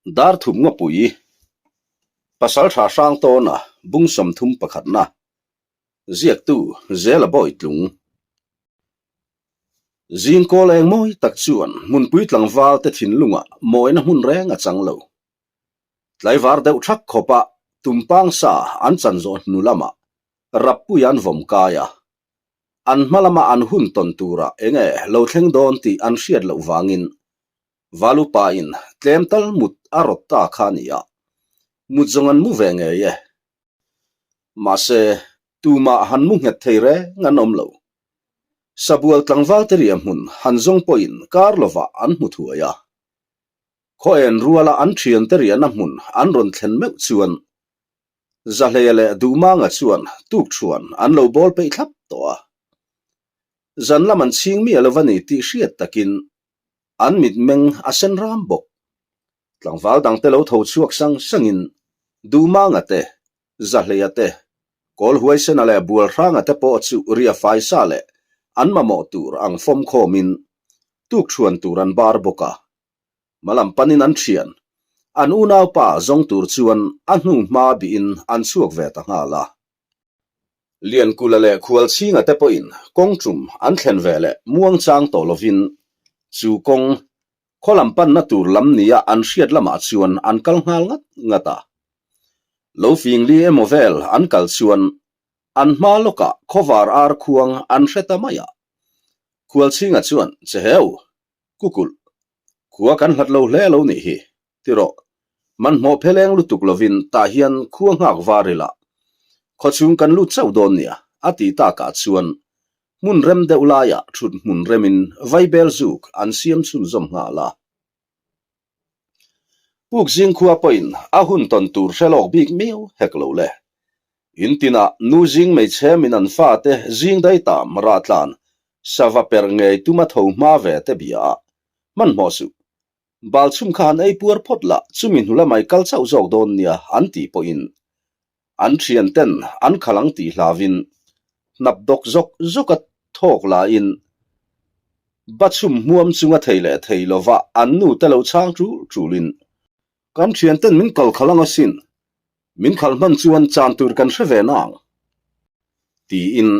Darthum Ngawpui, Pasaltha Hrangtawna bung 30 pakhatna, ziaktu Zela Bawitlung. Zingkawl eng mawi tak chuan hmunpui tlangval te thinlungah mawina hmun reng a chang lo. Tlaivar deuh thak khawpa tumpang sa an chan zawh hnu lamah Rappui an vawm kai a. An hma lama an hun tawn turah enge lo thleng dawn tih an hriat loh vangin Valupa in tlem tal mut a rawt ta kha a ni a, mut zawng an mu ve ngei e. Mahse, tumah han mu nghet thei reng an awm lo. Sabual tlangval te riah hmun han zawng pawhin kar lovah an hmu thuai a. Khaw en ruala an thiante riahna hmun an rawn thlen meuh chuan Zahleia leh Duhmanga chuan tukṭhuan an lo bawl peih thlap tawh a. Zan lam an chhing miah lo a ni tih hriat takin an mitmeng a sen ram bawk. Tlangval dangte lo tho chhuak sang sangin Duhmanga te, Zahleia te, Kawlhuaisena leh Bualhranga te pawh chu ria faisa leh an mamawh tur ang fawm khawmin tukṭhuan tur an bar bawk a. Hmalam panin an thian. An unaupa zawng tur chuan a hnu hma bihin an chhuak ve ta nghal a. Liankula leh Khualchhinga te pawhin kawng tum an thlen ve leh muangchang tawh lovin chu kawng khaw lam panna tur lam nia an hriat lamah chuan an kal nghal ngat ngat a. Lo fing li emaw vel an kal chuan an hma lawkah khawvar ar khuang an hre ta mai a. Khualchhinga chuan, Che heu! Kukulh, khua kan hlat lo hle lo nih hi, ti rawh. Hmanhmawh pheleng lutuk lovin tah hian khua nghak var ila, khawchhung kan lut chauh dawn nia, a ti takah chuan hmun rem deuh laiah thut hmun remin vaibel zuk an siam chhunzawm nghal a. Puk zing khua pawhin a hun tawn tur hre lawk bik miau hek lo le. In tinah nu zing hmeichhe min an fate zing dai tam rahtlan sava perh ngei tuma tho hma ve te bia a hmanhmawh suh. Bal chhum kha han ei puar phawt lah chumi hnu lamai kal chauh zawk dawn nia an tih pawhin an thian ten an khal ang tih hlavin hnap dawk zawk zawk a thawk laiin ba chhum hmuam chunga thei leh thei lova an nu te lo chhang tul tulin kan thian ten min kal khalh ang asin min khalh hman chuan chan tur kan hre ve nang tiin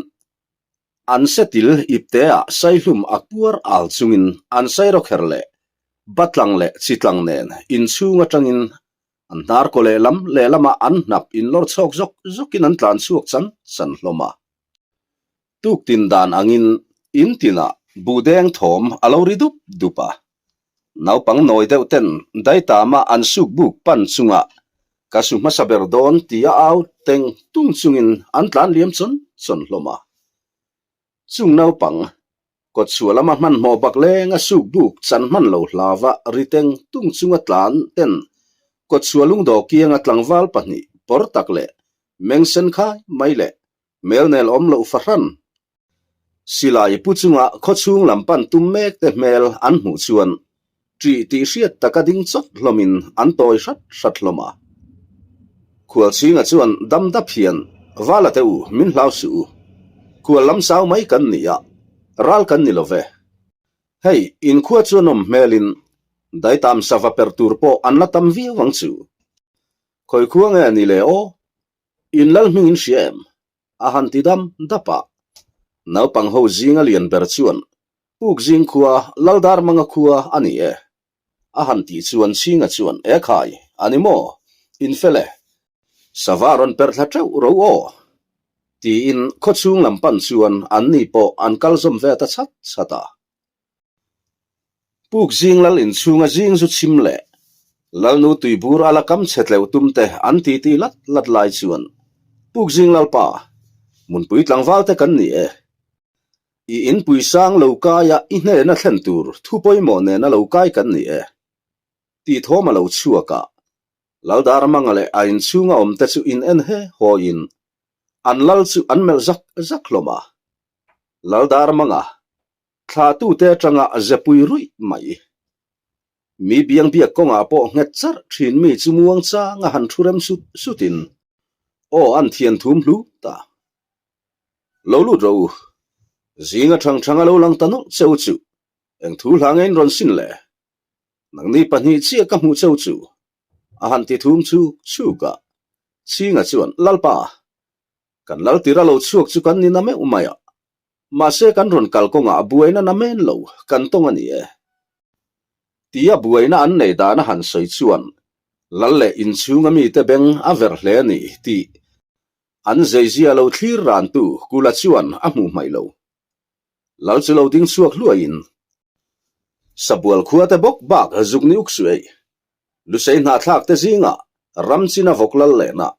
An setil ipteah saihlum a puar al chungin an sairawkher leh batlang leh chitlang nen inchhung atangin an hnar kaw lehlam lehlamah an hnap inlawr chhawk zawk zawkin an tlan chhuak chan chan hlawm a. Tuktin dan angin in tinah buhdeng thawm a lo ri dup dup a. Naupang nawi deuh ten daitama an suk buk pan chungah ka su hmasa ber dawn tia au teng tung chungin an tlan liam chawn chawn hlawm a. Chung naupang kawtchhuah lama hmanhmawh bak lenga suk buk chan hman lo hlava ri teng tung chunga tlan ten kawtchhuah lungdaw kianga tlangval pahnih pawr tak leh meng sen khai mai leh Melnel awm loh fahran. Silai pu chunga khawchhung lam pan tum mek te hmel an hmuh chuan ṭih tih hriat taka ding chawt hlawmin an tawi hrat hrat hlawm a. Khualchhinga chuan dam dap hian, Vala te u, min hlau suh u. Khual lam sau mai kan ni a, ral kan ni lo ve. Hei, inkhua chu an awm hmelin daitam sava per tur pawh an la tam viau ang chu. Khawi khua nge ni le aw? In lal hming in hria em? A han ti dam dap a. Naupang ho zinga lian ber chuan, Puk zing khua, Laldar manga khua a ni e. A han tih chuan Chhinga chuan, E khai, a ni maw? In fel e. Sava rawn perh thla teuh ro aw. Tiin khawchhung lam pan chuan an ni pawh an kal zawm ve ta chhat chhat a. Puk zing lal inchhunga zing zu chhim leh Lalnu tuibur a la kam chhe tleuh tum te an ti ti lat lat lai chuan Puk zing lalpa, Hmunpui tlangval te kan ni e. I inpui sang lo kaia i hnena thlen tur thu pawimawh nena lo kai kan ni e. Tih thawm a lo chhuak a, Laldar manga leh a inchhunga awm te chu in en he hawiin an lal chu an melh zak zak hlawm a. Laldar manga Thlatute atanga zepui ruih mai. Mi biang biak kawngah pawh nghet charh thin mi chu muang chang a han thu rem sut sutin aw an thian thum hlu ta. Lo lut rawh u. Zinga thang thang a lo lang ta nawlh cheu chu eng thu hla nge in rawn sin le? Nangni pahnih chiah ka hmuh cheu chu. A han ti thum chuk chuk a. Chhinga chuan, Lalpa, kan lal tira lo chhuak chu kan ni na meuh mai a. Mahse kan rawn kal kawngah buaina na men lo kan tawng a ni e. Tia buaina an nei dan a han sawi chuan lal leh inchhunga mite beng a verh hle a ni tih an zeizia lo thlir rantu Kula chuan a hmuh hmaih lo. Lal chu lo ding chhuak hluaiin Sabual khuate bawk bak zuk ni uk suih. Lusei hnahthlak te zingah ram china vawk lal lehna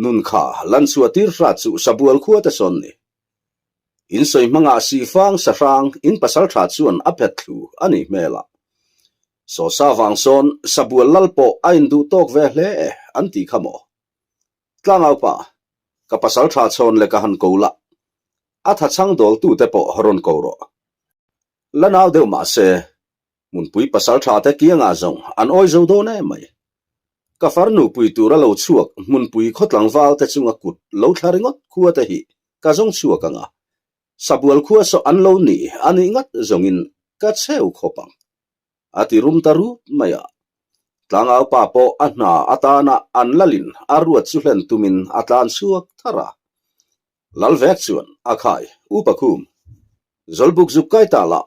nun kha lan chhuah tir hrat chu Sabual khuate sawn ni. In sawi hmangah sifang sahrang in pasal tha chuan a phet thlu a nih hmel a. Sawsa vang sawn Sabual lal pawh a induh tawk ve hle e an ti kha maw? Tlangaupa, ka pasal tha chhawn leh ka han ko la, a tha chhang dawltute pawh rawn ko rawh. La nau deuh mah se, hmunpui pasal tha te kiangah zawng an awi zo dawn em mai. Ka farnu pui tura lo chhuak hmunpui khaw tlangval te chunga kut lo thla ringawt khua te hi ka zawng chhuak ang a, sabual khua saw an lo ni a nih ngat zawngin ka cheu khawp ang. A ti rum ta rut mai a. Tlangau pa pawh a hna atana an lalin a ruat chu hlen tumin a tlan chhuak thar a. Lal vek chuan a khai, Upa Khum, Zawlbuk zuk kai ta lah,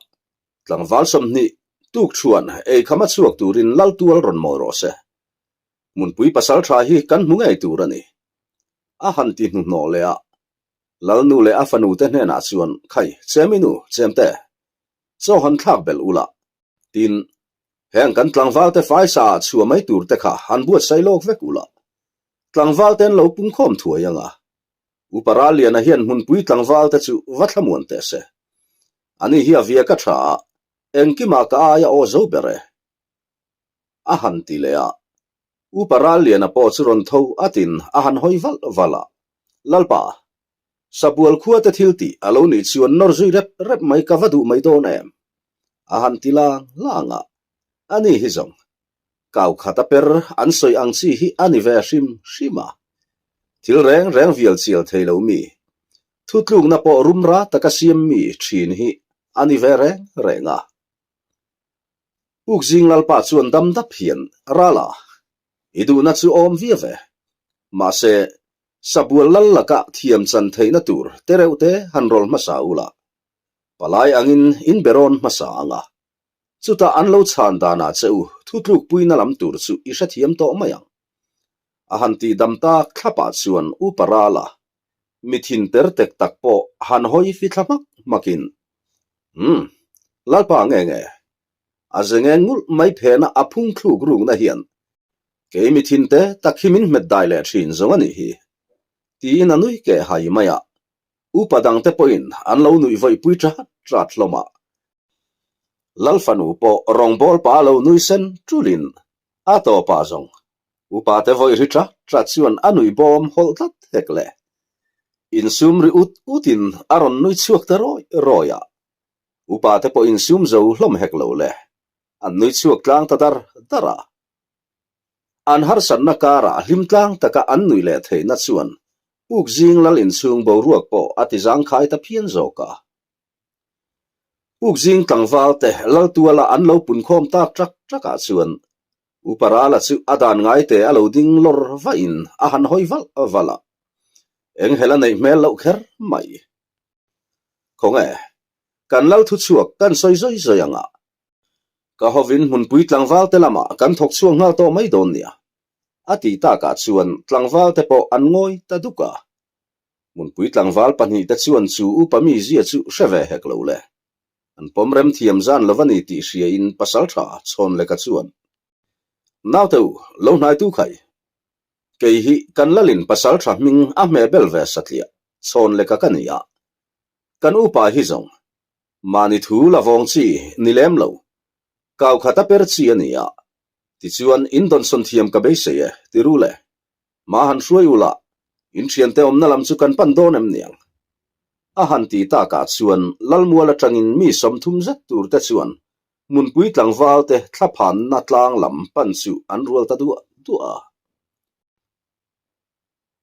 tlangval 20 tuk thuan eikham a chhuak turin lal tual rawn mawi rawh se. Hmunpui pasal tha hi kan hmu ngei tur a ni. A han ti hnuhnawh leh a. Lalnu leh a fanu te hnenah chuan, Khai, Cheminu, Chemte, Chaw han thlak belh ula, tin, heng kan tlangvalte faisa ah chhuah mai tur te kha han buatsaih lawk vek ula, tlangvalte an lo pungkhawm thuai ang a. Upa Ralliana hian hmunpui tlangvalte chu va thlamuan teh se. Ani hi a via ka tha a, engkimah ka aia aw zo ber e. A han ti leh a. Upa Ralliana pawh chu rawn tho atin a han hawi valh valh a. Lalpa, Sabual khuate thil tih a lo nih chuan nawr zui rep rep mai ka va duh mai dawn em? A han ti lang lang a, ani hi zawng kau khat a per an sawi ang chi hi a ni ve hrim hrim a, thil reng reng vial chial thei lo mi, thutlukna pawh rumra taka siam mi thin hi a ni ve reng reng a. Pukzing Lalpa chuan dam dap hian, Rala, i duhna chu awm viau e. Mahse, Sabual lal laka thiam chan theihna tur te reuh te han rawl hmasa ula, palai angin in be rawn hmasa ang a, chutah an lo chhan danah che u thutlukpuina lam tur chu i hrethiam tawh mai ang. A han tih dam tak thlapah chuan Upa Rala, mi thin ter tek tak pawh han hawi fithla hmak hmakin, Umm, Lalpa nge nge, a ze nge ngulh mai phena a phung thluk rukna hian Kei mi thinte tak hi min hmet dai leh thin zawng a nih hi, tiin a nui keh hai mai a. Upa dangte pawhin an lo nuih vawihpui ṭat ṭat hlawm a. Lal fanu pawh rawngbâwl pa lo nui sen ṭulin a tawpah zawng upate vawih ri ṭat ṭat chuan a nuih bawm hawlh tlat hek le. Insum ri ut utin a rawn nui chhuak ta rawih rawih a. Upate pawh insum zo hlawm hek lo le. An nui chhuak tlang ta dar dar a. An harsatna karah hlim tlang taka an nuih leh theihna chuan puk zing lal inchhung boruak pawh a ti zangkhai ta phian zawk a. Puk zing tlangval te lal tuala an lo punkhawm tak ṭak ṭakah chuan Upa Rala chu a dan ngaite a lo ding lawr vahin a han hawi valh valh a. Enghelh a neih hmel loh kher mai. Khawnge, kan lal thuchhuak kan sawi zawi zawi ang a. Ka hovin hmunpui tlangval te lamah kan thawk chhuak nghal tawh mai dawn nia. A tih takah chuan tlangval te pawh an ngawi ta duk a. Hmunpui tlangval pahnihte chuan chu upa mizia chu hre ve hek lo le. An pawm rem thiam zan lo va ni tih hriain pasal tha Chhawnleka chuan, Naute u, lo hnaitu khai. Kei hi kan lalin pasal tha hming a hmeh bel ve satliah Chhawnleka ka ni a. Kan upa hi zawng Mahni thu la vawng chi ni lem lo. Kau khat a per chi a ni a. Tichuan in dawnsawn thiam ka beisei e, ti ru le. Ma han hruai u la, in thiante awmna lam chu kan pan dawn em niang? A han ti takah chuan Lalmual atangin mi 30 zet tur te chuan hmunpui tlangval te thlaphanna tlang lam pan chu an rual ta duah duah a.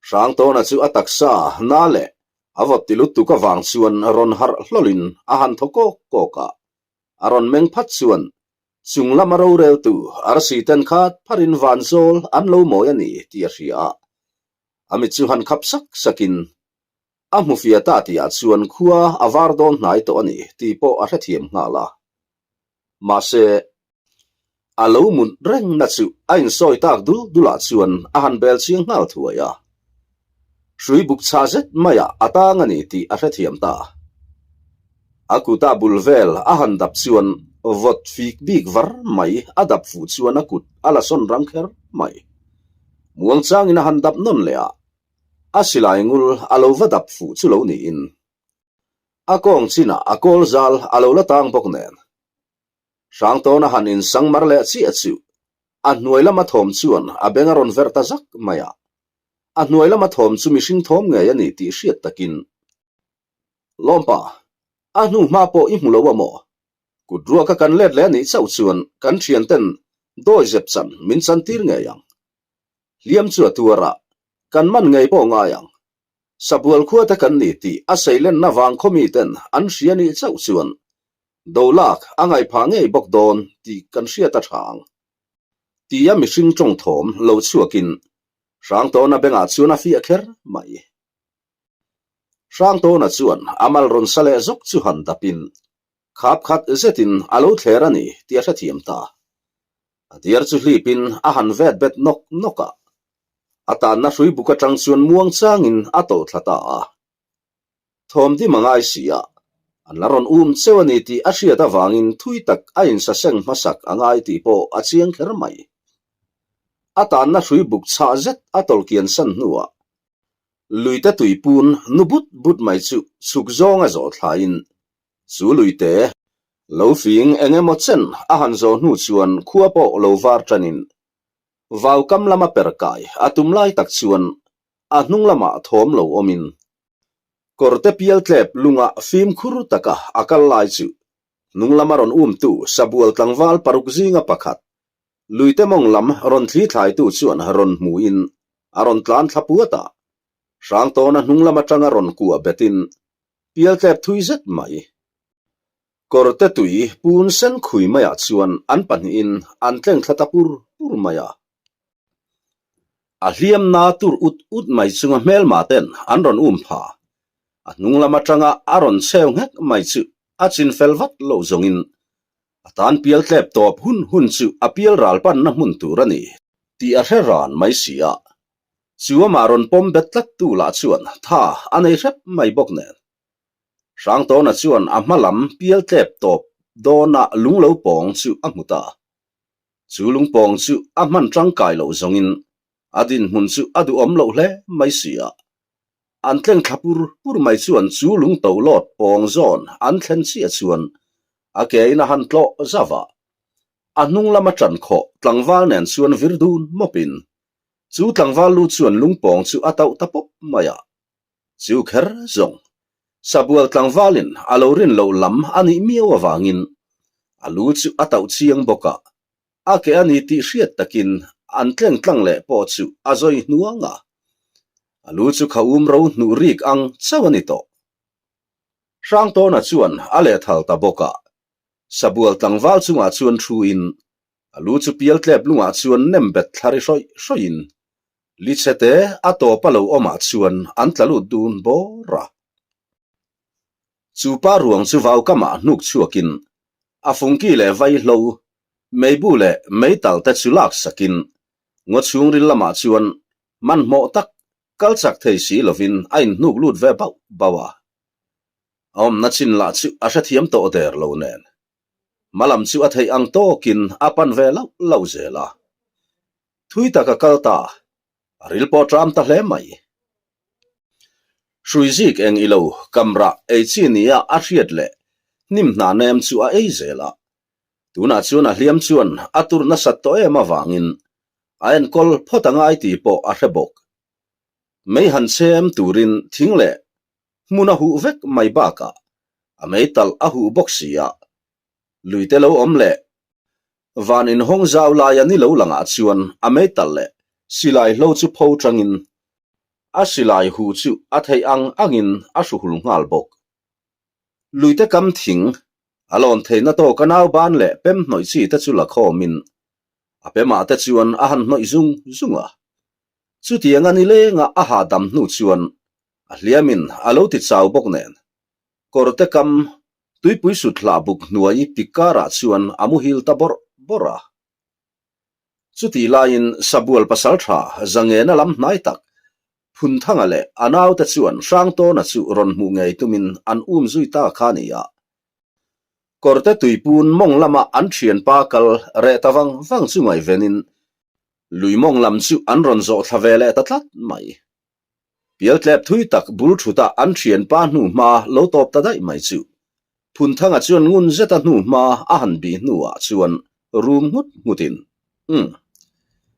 Hrangtawna chu a taksa na leh a vawt ti lutuk avang chuan rawn harh hlawlin a han thaw kawk kawk a, a rawn meng phat chuan. Chung lama roreltu arsi ten khat pharin van zawl an lo mawi a ni tih a hria a. A mit chu han khap sak sakin a hmu fia ta tihah chuan khua a var dawn hnai tawh a ni tih pawh a hrethiam nghal a. Mahse, a lo mut rengna chu a insawi tak dul dulah chuan a han bel chiang nghal thuai a. Hrui buk chhah zet maiah a tang a ni tih a hrethiam ta. A kuta bul vel a han dap chuan vawt fik bik var mai a dap fuh chuan a kut a la sawn rang kher mai. Muang changin a han dap nawn leh a, a silai ngul a lo va dap fuh chu lo niin a kawng chinah a kawl zal a lo la tang bawk nen. Hrangtawna han insang mar leh chiah chu a hnuai lama thawm chuan a beng a rawn verh ta zak mai a. A hnuai lama thawm chu mihring thawm ngei a ni tih hriat takin, Lawmpa, a hnu hma pawh i hmu lo a maw? Kut ruaka kan let leh a nih chauh chuan kan thianten dawi zep chan min chantir ngei ang. Hliam chu a tuar a, kan man ngei pawh ngai ang. Sabual khuate kan ni tih a seilenna vang khawmi ten an hria nih chauh chuan do lak a ngaihphah ngei bawk dawn tih kan hriat a tha ang. Tia mihring tawng thawm lo chhuakin Hrangtawna bengah chuan a fiah kher mai. Hrangtawna chuan a mal rawn sa leh zawk chu han dapin khap khat zetin a lo thler a ni tih a hrethiam ta. A diar chu hlipin a han vet bet nawk nawk a. A tanna hrui buk atang chuan muang changin a tawlh thla ta a. Thawm dim a ngai si a, an la rawn um cheu a ni tih a hriat avangin thui tak a insaseng hmasak a ngai tih pawh a chiang kher mai. A tanna hrui buk chhah zet a tawlh kian san hnuah luite tuipun nu but but mai chu chhuk zawng a zawh thlaiin chu luite lo fing eng emaw chen a han zawh hnu chuan khua pawh lo var tanin Vau kam lama per kai a tum lai tak chuan a hnung lamah thawm lo awmin kawrte pial tlep lunga fimkhur taka a kal lai chu hnung lama rawn umtu sabual tlangval paruk zinga pakhat luite mawng lam rawn thli thlaitu chuan rawn hmuin a rawn tlan thla puat a, Hrangtawna hnung lam atanga rawn kuah betin pial tlep thui zet mai. Kawrte tui pun sen khui maiah chuan an pahnihin an tleng thla ta pur pur mai a. A hliamna tur ut ut mai chunga hmelma ten an rawn um pha. A hnung lam atanga a rawn cheu nghek mai chu a chin fel vat lo zawngin a tan pial tlep tawp hun hun chu a pial ral panna hmun tur a ni tih a hre ran mai si a. Chu amah rawn pawm bet tlat tu lah chuan tha a nei hrep mai bawk nen. Hrangtawna chuan a hma lam pial tlep tawp dawna lung lo pawng chu a hmu ta. Chu lung pawng chu a hman tangkai loh zawngin a dinhmun chu a duhawm loh hle mai si a. An tleng thla pur pur mai chuan chu lung to lawt pawng zawn an thlen chiah chuan a ke in a han tlawh zauh a. A hnung lama ṭan khawh tlangval nen chuan vir dun mawpin chu tlangval lu chuan lung pawng chu a tauh ta pawp mai a. Chu kher zawng, Sabual tlangvalin a lo rin loh lam a nih miau avangin a lu chu a tauh chiang bawk a, a ke a ni tih hriat takin an tleng tlang leh pawh chu a zawi hnuang a, a lu chu kha um ro hnuh rik ang chauh a ni tawh. Hrangtawna chuan a lehthal ta bawk a, Sabual tlangval chungah chuan thuin a lu chu pial tlep lungah chuan nem bet thla ri hrawih hrawih in Lichhete a tawp a lo awmah chuan an tla lut dun bawr a. Chu pa ruang chu vaukamah hnuk chhuakin a fungki leh vaihlo, meibu leh meital te chu lak sakin ngaw chhungril lamah chuan hmanhmawh tak kal chak thei si lovin a inhnuk lut ve bauh bauh a. A awmna chin lah chu a hrethiam tawh der lo nen. Hmalam chu a theih ang tawkin a pan ve lauh lauh zel a. Thui tak a kal ta, a ril pawh ṭam ta hle mai. Hrui zik eng ilo kamrah ei chi nia a hriat leh hnim hna nem chu a ei zel a. Tunah chuan a hliam chuan a tur nasat tawh em avangin a enkawl phawt a ngai tih pawh a hre bawk. Mei han chhem turin thing leh hmun a huh vek mai bakah a meitalh a huh bawk si a, luite lo awm leh van inhawng zau laia ni lo langah chuan a meitalh leh silai hlo chu pho tangin a silai hu chu a theih ang angin a hru hul nghal bawk. Luite kam thing. A lawn theihna tawka nau ban leh pem hnawih chi te chu la khawmin a pemah te chuan a han hnawih zung zung a. Chutianga nilenga a hahdam hnu chuan a hliamin a lo ti chau bawk nen kawrte kam tuipui sut hlah buk hnuai pik karah chuan a muhil ta bawrh bawrh a. Chutih laiin Sabual pasaltha Zangena lam hnai tak Phunthanga leh a naute chuan Hrangtawna chu rawn hmuh ngei tumin an um zui ta kha a ni a. Kawrte tuipun mawng lama an thianpa kal reh ta vang vang chu ngaihvenin lui mawng lam chu an rawn zawh thla ve leh ta tlat mai. Pialtlep thui tak bul thut a an thianpa hnu hma lo tawp ta daih mai chu Phunthanga chuan ngun zeta hnu hma a han bih hnuah chuan rum nghut nghutin, Umm.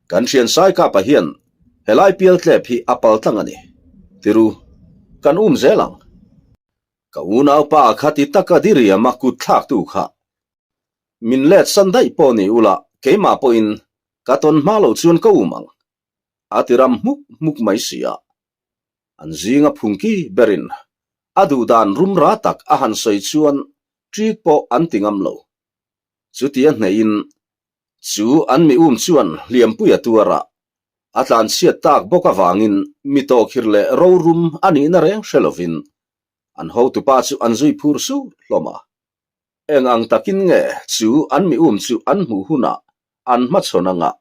Kan thian Saikapa hian helai pialtlep hi a pal tlang a ni. Tiru, kan um zel ang. Ka unaupa kha ti taka diriama kut thlaktu kha min let san daih pawh ni ula keimah pawhin ka tawn hma loh chuan ka um ang. A ti ram hmuk hmuk mai si a. An zinga phungki berin a duh dan rumra tak a han sawi chuan ṭik pawh an ti ngam lo. Chutia hneihin chu an mi um chuan hliampui a tuar a, a tlanchhiat tak bawk avangin mi tawhkhirh leh rorum a nihna reng hre lovin an hotupa chu an zui phur sur hlawm a. Eng ang takin nge chu an mi um chu an hmuh hunah an hmachhawn anga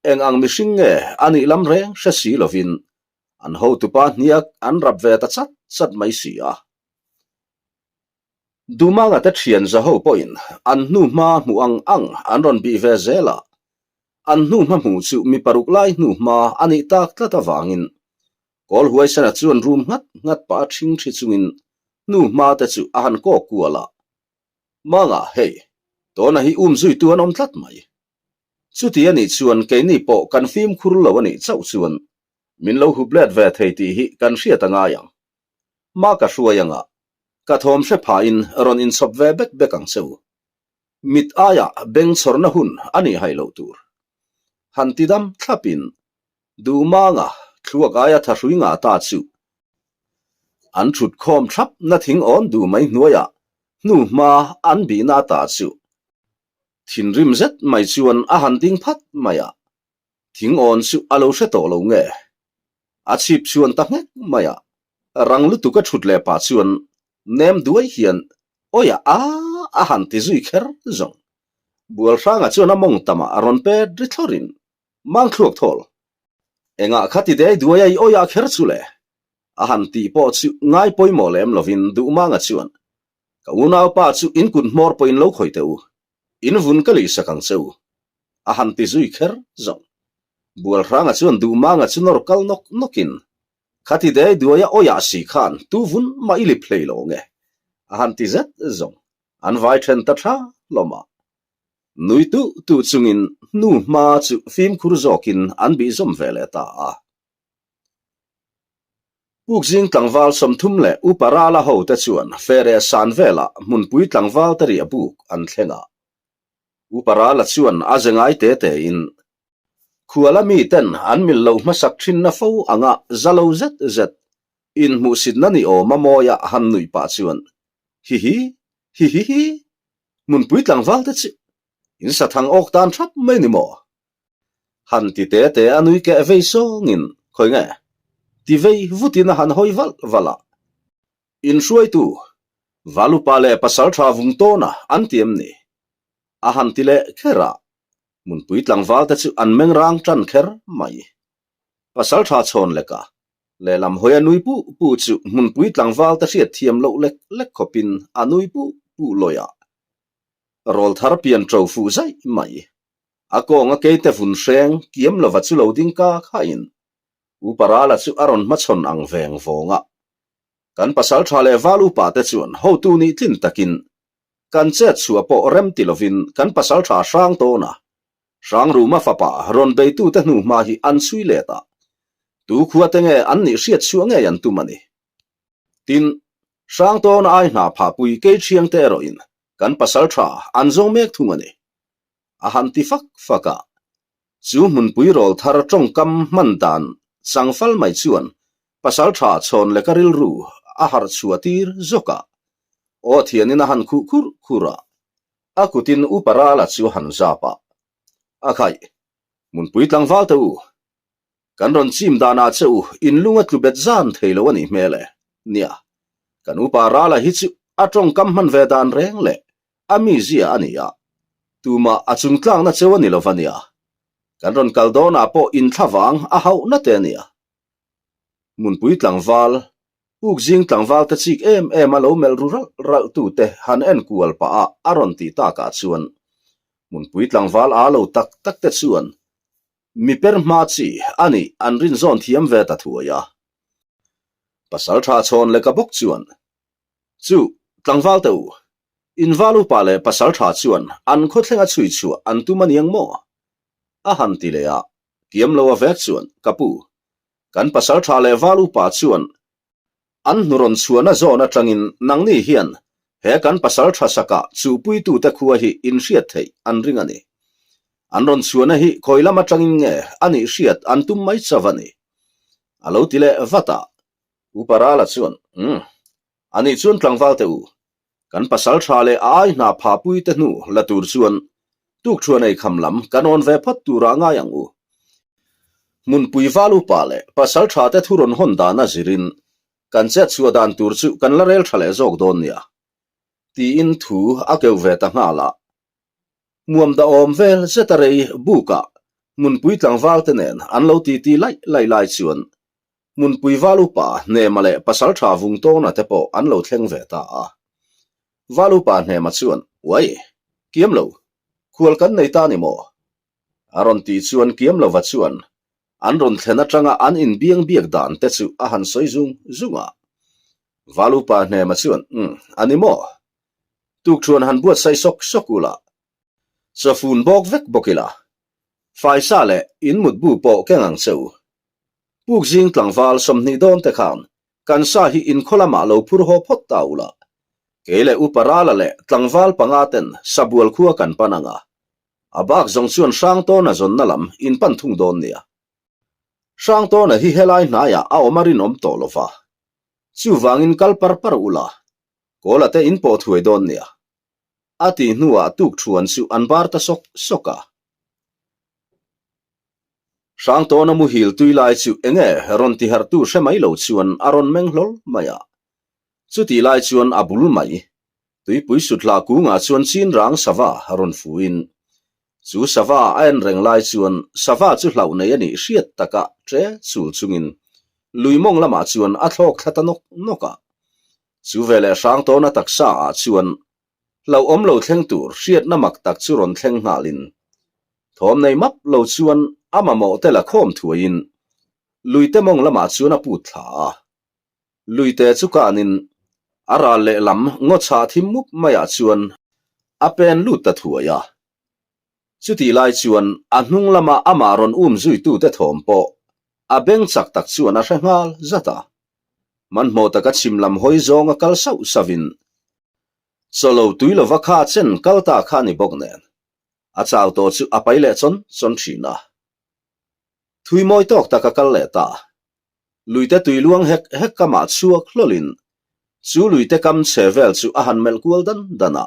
eng ang mihring nge a nih lam reng hre si lovin an hotupa hniak an rap ve ta chat chat mai si a. Dumanga te thian zaho pawhin an hnuhma hmuh ang ang an rawn bih ve zel a, an hnuhma hmuh chu mi paruk lai hnuhma a nih tak tlat avangin Kawl huaisana chuan rum nghat nghat pah a thing thi chungin hnuhma te chu a han kawk kual a. Manga, hei, tawna hi um zuitu an awm tlat mai. Chuti a nih chuan keini pawh kan fimkhur lo a nih chauh chuan min lo hup let ve thei tih hi kan hriat a ngai ang. Ma ka hruai anga ka thawm hre phahin rawn inchhawp ve bek bek ang che u. Mit aia beng chhawrna hun a nih haih loh tur. Han ti dam thlapin Duhmanga thluak aia thahrui ngah ta chu an thut khawm thlap na thing awn duh mai hnuaiah hnu hma an bihna ta chu Thinrim zet mai chuan a han ding phat mai a, thing awn chu a lo hre tawh lo nge? A chhip chhuan ta nghek mai a, rang lutuk a thut leh pah chuan nem duai hian Awiah a a han ti zui kher zawng. Bualhranga chuan a mawng tamah a rawn pet ri thlawrin Mang thluak thawl. Engah kha ti dei duai a i awiah kher chu le? A han tih pawh chu ngai pawimawh lem lovin Duhmanga chuan Ka unaupa chu in kut hmawr pawhin lo khawih teh u, in vun ka lihsak ang che u, a han ti zui kher zawng. Bualhranga chuan Duhmanga chu nawr kal nawk nawkin, Khati dei duaia awiah si khan tu vun mah i lip hlei lo nge, a han ti zet zawng. An vai then ta tha hlawm a. Nui tuh tuh chungin hnu hma chu fimkhur zawkin an bih zawm ve leh ta a. Pukzing tlangval 30 leh Upa Rala hote chuan Fere san velah hmunpui tlangval te riah buk an thleng a. Upa Rala chuan a ze ngai te tein khuala miten an mil lo hmasak thinna fo anga za lo zet zet inhmuhsitna ni awm a mawia han nuih pah chuan hihi hihihi hmunpui tlangval te chu in sathang awk tan thap mai ni maw? Han ti te te a nui keh vei sawngin, Khawi nge? Ti vei vutin a han hawi valh valh a. Inhruaitu, Valupa leh Pasaltha vung tawna an ti em ni? A han ti leh kher a, hmunpui tlangval te chu an meng rang tan kher mai. Pasaltha chhawn leka lehlam hawi a nui puh puh chu hmunpui tlangval te hriat thiam loh lek lek khawpin a nui puh puh lawi a. Rawlthar pian ṭo fuh zaih mai. A kawnga keite vun hreng kiam lova chu lo ding ka khain Upa Rala chu a rawn hmachhawn ang veng vawng a. Kan pasal tha leh val upa te chuan hotu nih tlin takin kan chet chhuah pawh rem ti lovin kan pasal tha hrang tawn a. Hrangruma fapa rawn beitute hnu hma hi an chhui let a. Tu khua te nge an nih hriat chhuah ngei an tum a ni. Tin, hrang tawna ai hna phahpui kei thiang te erawhin kan pasal tha an zawng mek thung a ni. A han ti fak fak a, chu hmunpui rawl thar tawngkam hman dan changfal mai chuan pasal tha chhawn leka rilru a harh chhuah tir zawk a. Aw thianin a han khuh khurh khurh a, a kutin Upa Rala chu a han zap a. A khaih, Hmunpui tlangval te u, kan rawn chim danah che u in lung a tlu bet zan thei lo a nih hmel e. Nia, kan Upa Rala hi chu a tawngkam hman ve dan reng leh a mizia a ni a, tumah a chungtlakna cheu a ni lo va nia. Kan rawn kal dawnah pawh inthlavang a hauhna te a nia. Hmunpui tlangval, puk zing tlangval te chik em em a lo melh ru ralh ralh tu te han en kual pah a a rawn tih takah chuan Hmunpui tlangval aa lo tak tak te chuan mi per hma chi a nih an rin zawn thiam ve ta thuai a. Pasal tha chhawn leka bawk chuan Chu tlangval te u, in val upa leh pasal tha chuan an khawthlenga chhui chhuah an tum a niang maw? A han ti leh a, Kiam lo a vek chuan, Ka pu, kan pasal tha leh val upa chuan an hnu rawn chhuahna zawn atangin nangni hian he kan pasal tha sakah chuhpuitute khua hi in hriat theih an ring a ni. An rawn chhuahna hi khawi lam atangin nge a nih hriat an tum mai chauh a ni. A lo ti leh vat a. Upa Rala chuan, Umm, a nih chuan tlangval teh u, Kan pasal tha leh a ai hna pha pui te hnu la tur chuan tukthuan ei kham lam kan awn ve phawt turah ngai ang u. Hmunpui val upa leh pasal tha te thu rawn hawn dan a zirin kan chet chhuah dan tur chu kan la rel tha leh zawk dawn nia. Tiin thu a keuh ve ta nghal a. Hmuam dahawm vel zeta rei bukah hmunpui tlangval te nen an lo titi laih laih lai chuan Hmunpui val upa Hnema leh Pasalṭha Vungtawna te pawh an lo thleng ve ta a. Val upa Hnema chuan, Uai, kiam lo, khual kan nei ta ni maw? A rawn tih chuan kiam lova chuan an rawn thlen aṭanga an inbiang biak dan te chu a han sawi zung zung a. Val upa Hnema chuan, Umm, a ni maw? Tukṭhuan han buatsaih sawk sawk ula, chawfun bawk vek bawk ila, faisa leh in mutbu pawh keng ang che u. Puk zing tlangval 20 dawn te khan kan sa hi inkhaw lamah lo phur haw phawt ta ula, kei leh Upa Rala leh tlangval panga ten Sabual khua kan pan ang a, a bak zawng chuan Hrangtawna zawnna lam in pan thung dawn nia. Hrangtawna hi helai hnaiah a awm a rinawm tawh lo va, chuvangin kal par par ula, Kawla te in pawh thuai dawn nia. A tih hnuah tukthuan chu an bar ta sawk sawk a. Hrangtawna muhil tui lai chu enge rawn ti harhtu hre mai lo chuan a rawn meng hlawl mai a. Chutih lai chuan a bul mai, tuipui sutla kungah chuan chin rang sava rawn fuin. Chu sava a en reng lai chuan sava chu hlauh nei a nih hriat taka ṭe chul chungin lui mawng lamah chuan a thlawk thla ta nawk nawk a. Chu veleh Hrangtawna taksa ah chuan hlauhawm lo thleng tur hriatna mak tak chu rawn thleng nghalin thawm nei map lo chuan a mamawh te la khawm thuaiin luite mawng lamah chuan a put thla a. Luite chu kanin a ral lehlam ngaw chhah thim mup maiah chuan a pen lut ta thuai a. Chutih lai chuan a hnung lama amah rawn um zuitute thawm pawh a beng chak tak chuan a hre nghal zat a. Hmanhmawh taka chhim lam hawi zawnga kal sauh sauhin chawlo tui lova kha chen kal ta kha a ni bawk nen a chau tawh chu a pai leh chawn chawn thin a. Thui mawi tawk tak a kal leh ta. Luite tui luang hek hek kamah chhuak hlawlin chu luite kam chhe vel chu a han melh kual dan dan a.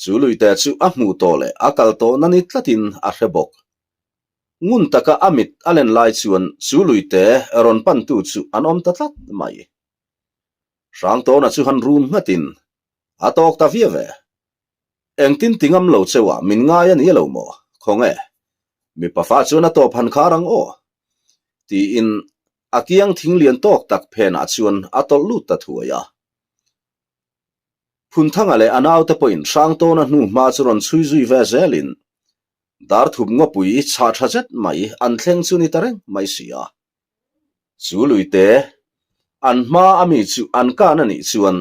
Chu luite chu a hmuh tawh leh a kal tawh na ni tlatin a hre bawk. Ngun taka a mit a len lai chuan chu luite rawn pantu chu an awm ta tlat mai. Hrangtawna chu han rum nghatin a tawk ta viau ve. Engtin ti ngam lo cheuah min ngai a ni lo maw? Khawnge? Mipa fa chuan a tawp han khar ang aw? Tiin a kiang thing lian tawk tak phenah chuan a tawlh lut ta thuai a. Phunthanga leh a naute pawhin Hrangtawna hnu hma chu rawn chhui zui ve zelin Darthup ngawpui chhah tha zet mai an thleng chu ni ta reng mai si a. Chu luite an hma a mi chu an kan a nih chuan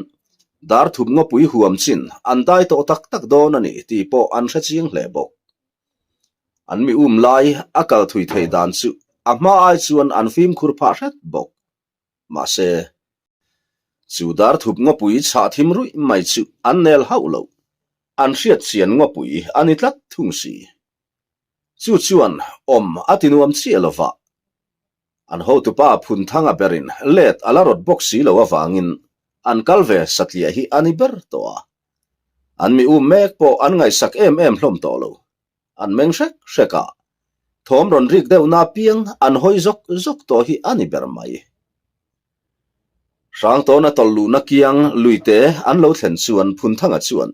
Darthup ngawpui huam chin an dai tawh tak tak dawn a ni tih pawh an hre chiang hle bawk. An mi um lai a kal thui theih dan chu a hma ai chuan an fimkhur phah hret bawk. Mahse, chu Darthup ngawpui chhah thim ruih mai chu an nel hauh lo, an hriat chian ngawpui a ni tlat thung si. Chu chuan awm a ti nuam chiah lo va, an hotupa Phunthanga berin let a la rawt bawk si lo avangin. an kal ve satliah hi a ni ber tawh a. An mi um mek pawh an ngaihsak em em hlawm tawh lo. An meng hrek hrek a, thawm rawn rik deuh na piang an hawi zawk zawk tawh hi a ni ber mai. Hrangtawna tawlh luhna kiang luite an lo thlen chuan Phunthanga chuan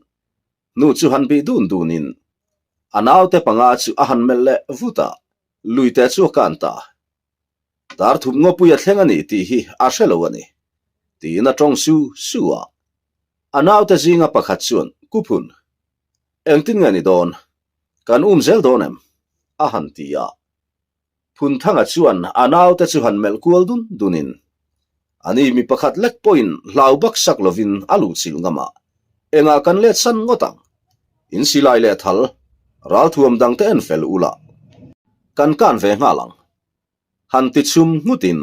nu chu han bih dun dunin a naute panga chu a han melh leh vut a, luite chu a kan ta. Dar thup ngawpui a thleng a ni tih hi a hre lo a ni, tiin a tawng su su a. A naute zinga pakhat chuan, Kuphun, engtin nge ni dawn? Kan um zel dawn em? a han ti a. Phunthanga chuan a naute chu han melh kual dun dunin, Ani mi pakhat lek pawhin hlau bak sak lovin a luhchilh ngam a, engah kan let san ngawt ang? In silai leh thal, ralthuam dangte en fel ula, kan kan ve nghal ang. Han ti chhum nghutin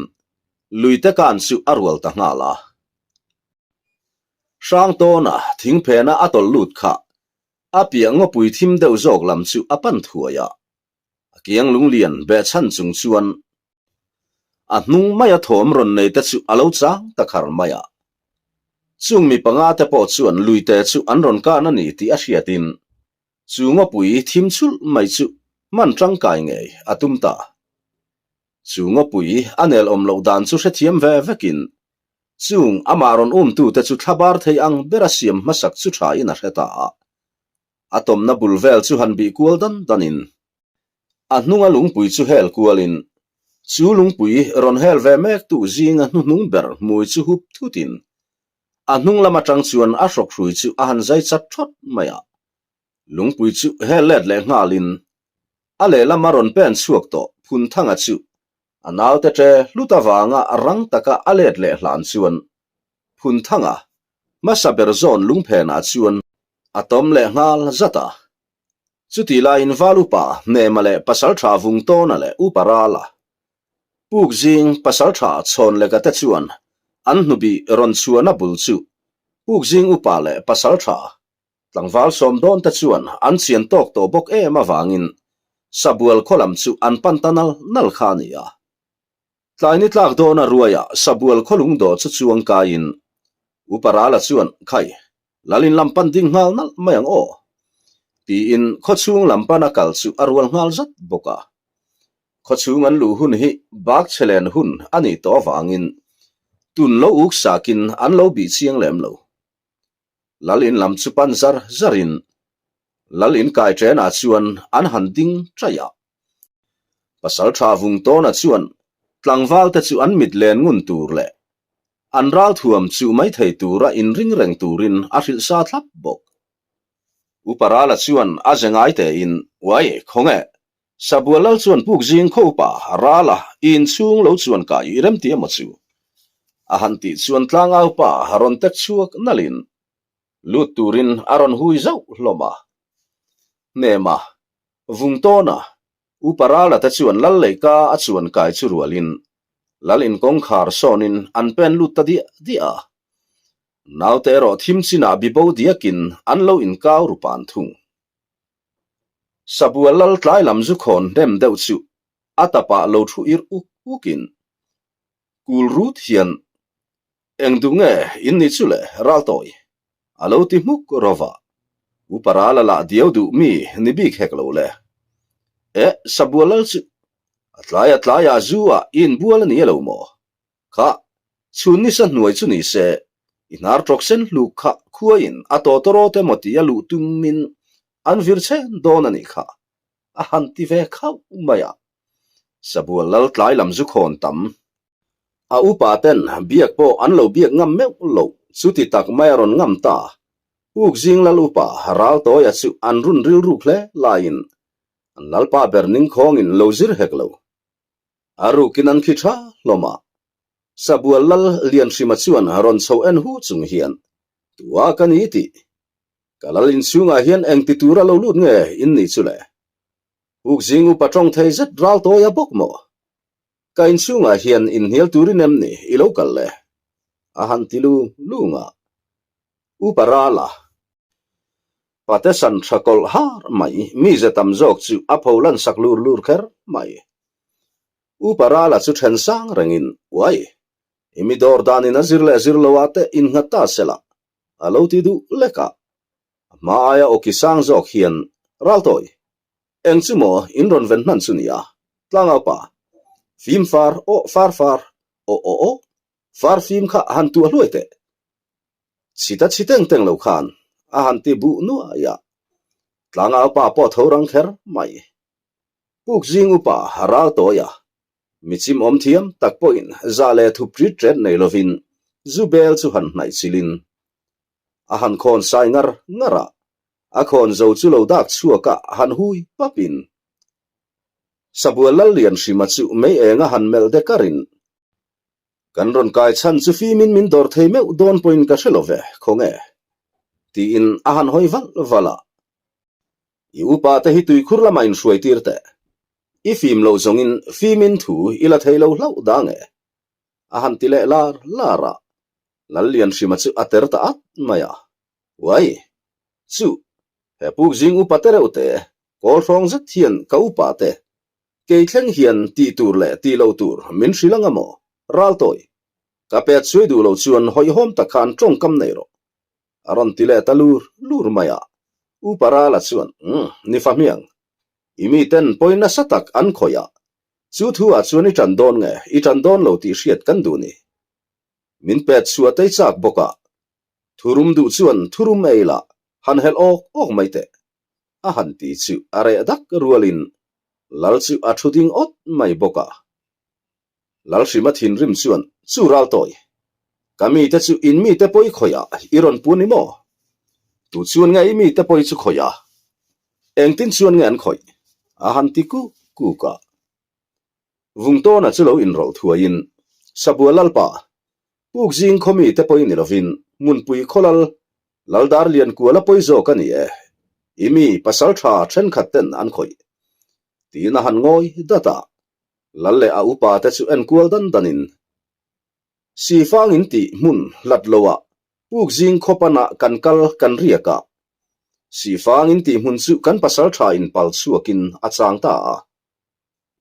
luite kan chu a rual ta nghal a. Hrangtawna thingphena a tawlh lut kha a piah ngawpui thim deuh zawk lam chu a pan thuai a. A kiang lunglian behchhan chung chuan a hnung maia thawm rawn nei te chu a lo chang ta khar mai a. Chung mi panga te pawh chuan luite chu an rawn kan a ni tih a hriatin chu ngawpui thim chhulh mai chu hman tangkai ngei a tum ta. Chu ngawpui a nel awm loh dan chu hrethiam ve vekin chung amah rawn umtute chu thlabar thei ang bera siam hmasak chu thain a hre ta a. A tawmna bul vel chu han bih kual dan danin a hnunga lungpui chu hel kualin chu lungpui rawn hel ve mek tu zinga hnuhnung ber hmui chu hup thutin a hnung lam atang chuan a hrawk hrui chu a han zai chat thawt mai a. Lungpui chu hel let leh nghalin a lehlama rawn pen chhuak tawh Phunthanga chu a naute ṭe hlut avanga rang taka a let leh hlan chuan Phunthanga hmasa ber zawn lungphenah chuan a tawm leh nghal zat a. Chutih laiin Val Upa Hnema leh Pasalṭha Vungtawna leh Upa Rala Puk zing Pasalṭha Chhawnleka te chuan an hnubih rawn chhuahna bul chu Puk zing Upa leh Pasalṭha Tlangval sawm dawn te chuan an chian tawk tawh bawk em avangin Sabual khaw lam chu an pan ta nal nal kha a ni a. Tlai ni tlak dawna ruaiah Sabual khaw lungdawh chu chuang kaiin Upa Rala chuan, Khai, Lalin lam pan ding nghal nalh mai ang aw, tiin khawchhung lam pana kal chu a rual nghal zat bawk a. Khawchhung an luh hun hi bak chhe len hun a nih tawh avangin tun lo uk sakin an lo bih chiang lem lo. Lal in lam chu pan zar zarin Lal in kai ṭenah chuan an han ding ṭaih a. Pasalṭha Vungtawna chuan tlangvalte chu an mit len ngun tur leh an ralthuam chuh mai thei tura inring reng turin a hrilh sa thlap bawk. Upa Rala chuan a ze ngai tein, Uai, khawnge, Sabual lal chuan puk zing kho upa Rala i inchhung lo chuan ka i rem ti emaw chu? A han tih chuan tlangau pa rawn tek chhuak nalhin lut turin a rawn hui zauh hlawm a. Hnema, Vungtawna, Upa Rala te chuan lal leika a chuan kai chu rualin lal inkawngkhar sawnin an pen lut ta diah diah a. Naute erawh thim chinah bibo diakin an lo inkau ru pan thung. Sabual lal tlai lam zu khawn hnem deuh chu a tapah lo thu ir uk ukin kul rut hian eng duh nge in ni chu le Raltawi a lo ti hmuk rawva Upa Rala lah diau duh mi ni bik hek lo le. Eh Sabual lal chu a tlai a tlaiah zu ah i inbual a ni elo maw? Kha, chhun nisa hnuai chu ni se, i hnar tawk sen hluk kha khuaiin a tawtawrawt emaw tih a luh tumin an vir chen dawn a nih kha, a han ti ve khauh mai a. Sabual lal tlai lam zu khawn tam. A upa ten biak pawh an lo biak ngam meuh lo, chuti tak mai a rawn ngam ta. Puk zing lal upa Raltawia chu an run rilruk hle laiin an lalpa ber ningkhawngin lo zir hek lo. A rukin an khi tha hlawm a. Sabual lal Lianhrima chuan rawn chho en hu chung hian, Tua ka ni tih. Ka lal inchhungah hian eng ti tura lo lut nge in nih chu le? Pukzing upa tawng thei zet ral tawi a bawk maw? Ka inchhungah hian inhnial turin em ni i lo kal le? A han ti lung lung a. Upa Rala pate san tha kawlh har mai, mize tam zawk chu a pho lan sak lur lur kher mai. Upa Rala chu then sang rengin, Uai! I mi dawr danin a zir leh zir lo ah te innghat ta sela, a lo ti duh lek a. A hma aia awki sang zawk hian, Raltawi, eng chu maw in rawn ven hman chu nia? Tlangau pa, fim far, aw far far, aw aw aw, far fim kha han tuah hluai teh. Chhita chhi teng teng lo khan a han ti buh nuai a. Tlangau pa pawh tho rang kher mai. Puk zing upa Raltawia Mi chim awm thiam tak pawhin zah leh thup ṭit ṭet nei lovin zu bel chu han hnaih chilin a han khawn sai ngar ngar a, a khawn zo chu lo dak chhuak a han hui papin Sabual Lallian hrima chu mei eng a han melh de karin Kan rawn kai chhan chu fimin min dawr thei meuh dawn pawhin ka hre lo ve, khawnge? tiin a han hawi valh valh a. I upa te hi tuikhur lamah inhruai tir teh. I fim loh zawngin fimin thu i la thei lo hlauh dang e. A han ti leh lar lar a, Lallianhrima chu a ter ta at mai a. Uai! Chu! He puk zing upa te reuh te, kawl hrawng zet hian ka upa te, kei thleng hian tih tur leh tih loh tur min hrilh anga maw? Raltawi! Ka pet suai duh loh chuan hawihhawm tak khan tawngkam nei rawh. A rawn ti leh ta lur lur mai a. U Parala chuan, Umm, ni fa hmiang. I miten pawi nasa tak an khawih a. Chu thu ah chuan i ṭan dawn nge, i ṭan dawn lo tih hriat kan duh ni. Min pet chhuah tei chak bawk a. Thurum duh chuan thurum ei la, han helh awk awk mai teh. A han ti chu a reh dak rualin Lal chu a thu ding awt mai bawk a. Lalhrima thinrim chuan, Chu Raltawi, ka mite chu in mite pawi khawih ah i rawn pu ni maw? Tu chuan nge i mite pawi chu khawih a? Engtin chuan nge an khawih? A han ti kuk kuk a. Vungtawna chu lo inrawlh thuaiin, Sabua Lalpa, puk zing khaw mite pawi ni lovin Hmunpui khawlal Laldar Liankuala pawi zawk a ni e, i mi pasal tha thenkhat ten an khawih. Tiin a han ngawi dat a. Lal leh a upa te chu enkual dan danin Sifang in tih hmun hlat loah puk zing khawpanah kan kal kan riak a. Sifang in tih hmun chu kan pasal tha in pal chhuakin a chang ta a.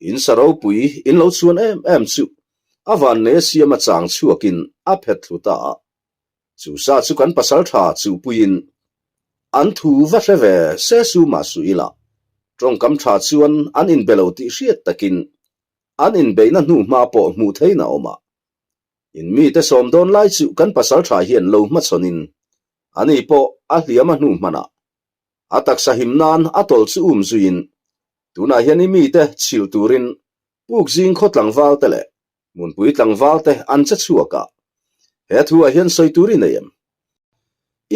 In sa ropui in lo chhuan em em chu a vannei a siam a chang chhuakin a phet thlu ta a. Chu sa chu kan pasal tha chuhpuiin an thu va hre ve se su mah suh ila, tawngkam tha chuan an inbe lo tih hriat takin an inbeihna hnu hma pawh hmuh theihna awm a. In mite sawm dawn lai chu kan pasal tha hian lo hmachhawnin ani pawh a hliam a hnu hmanah a taksa him nan a tawlh chu um zuiin tunah hian i mite chhilh turin puk zing khaw tlangval te leh Hmunpui tlangval te an che chhuak a, he thu ah hian sawi tur i nei em?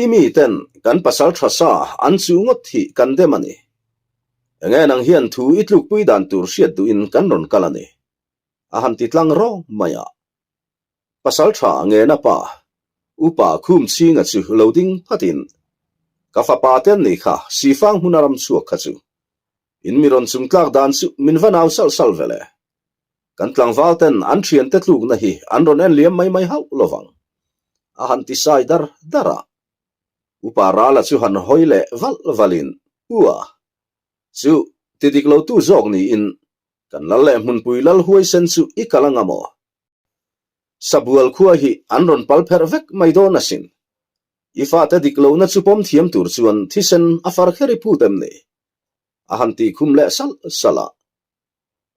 I mi ten kan pasal tha sa an chu ngawt hi kan dem a ni. Enge nang hian thu i tlukpui dan tur hriat duhin kan rawn kal a ni. A han ti tlang rawng mai a. Pasal tha ngena pa, upa khum chhinga chu lo ding phatin, Ka fapa te an nih kha, Sifang hmuna ram chhuak kha chu. In mi rawn chung tlak dan chu min va nau salh salh ve le. Kan tlangval ten an thiante tlukna hi an rawn en liam mai mai hauh lo vang. A han ti sai dar dar a. Upa Rala chu han hawi leh valh valhin, Ua! Chu, ti dik lo tu zawk niin kan lal leh hmunpui lal huaisen chu i kal anga maw? Sabual khua hi an rawn pal pherh vek mai dawn asin. I fate dik lohna chu pawm thiam tur chuan thisen a far kher i phut em ni? A han tih khum leh salh salh a.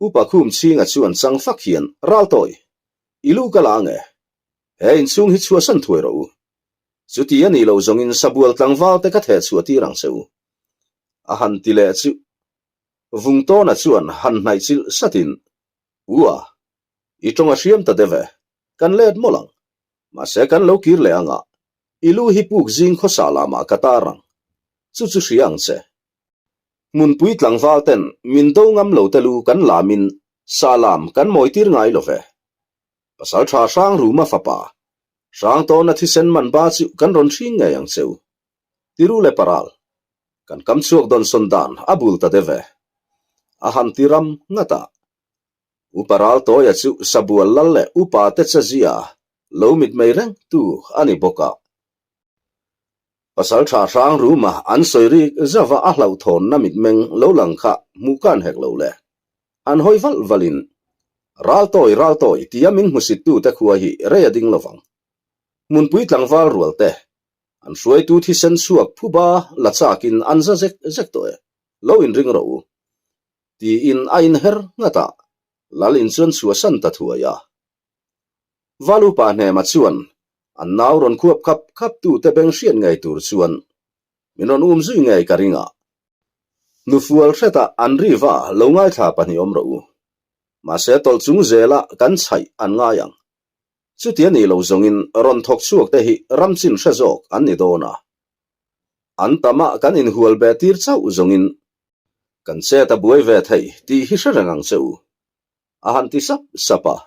Upa khum chhinga chuan chang fak hian, Raltawi, i lu ka la ang e. He inchhung hi chhuahsan thuai rawh u. Chuti a nih loh zawngin sabual tlangval te ka theh chhuah tir ang che u. A han ti leh chu Vungtawna chuan han hnaih chilh satin, Ua, i tawng a hriam ta deuh e, kan let mawlh ang. Mahse kan lo kir leh anga, i lu hi puk zing khawsa lamah ka tar ang. Chu chu hria ang che. Hmunpui tlangval ten min do ngam lo te lu kan lamin sa lam kan mawi tir ngai lo ve. Pasal tha hrang ruma fapa, hrang tawna thisen man ba chu kan rawn hring ngei ang cheu. Tiru le paral, kan kam chhuak dawn sawn dan a bul ta deuh ve. A han ti ram ngat a. Upa Raltawia chu Sabual lal leh upa te chazia lo mitmei reng tu a ni bawk a. Pasal tha hrang ruma an sawi rik zauh a a hlauhthawnna mitmeng lo lang kha hmuh kan hek lo le. An hawi valh valhin. Raltawi, Raltawi tia min hmusittute khua hi rei a ding lovang. Hmunpui tlangval rualte, an hruaitu thisen chhuak phuba la chakin an za zek zek tawh e, lo inring rawh u. Tiin a inher nghat a, Lal in chuan chhuahsan ta thuai a. Valupa hnema chuan an nau rawn khuap khap khap tute beng hriat ngei tur chuan min rawn um zui ngei ka ring a. Hnufual hretah an riva lo ngaithla pahnih awm rawh u. Mahse tawlh chung zela kan chhaih an ngai ang. Chuti a nih lo zawngin rawn thawk chhuak te hi ram chin hre zawk an ni dawn a. An tamah kan inhual be tir chauh zawngin kan chet a buai ve thei tih hi hre reng ang che u. A han ti sap sap a.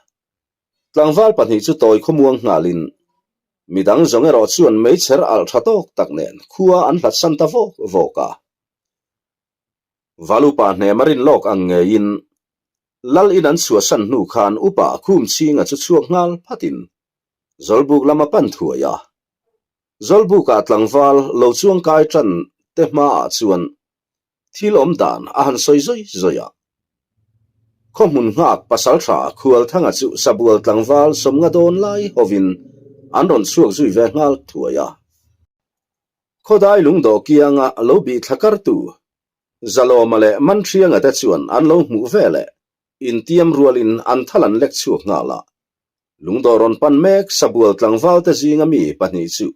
Tlangval pahnih chu tawi khawmuang nghalin midang zawng erawh chuan meichher alh tha tawk tak nen khua an hlatsan ta vawk vawk a. Valupa hnem a rin lawk ang ngeiin Lal in an chhuahsan hnu khan upa khum chhinga chu chhuak nghal phatin Zawlbuk lam a pan thuai a. Zawlbukah tlangval lo chuangkai tan te hmaah chuan Thil awm dan a han sawi zawi zawi a. Khaw hmun nghak pasaltha Khualthanga chu Sabual tlangval sawmnga dawn lai hovin an rawn chhuak zui ve nghal thuai a. Khawdai lungdawh kianga lo bih thla kartu Zalawma leh Manhrianga te chuan an lo hmuh ve leh intiam rualin an thal an lek chhuak nghal a. Lungdawh rawn pan mek Sabual tlangval te zinga mi pahnih chu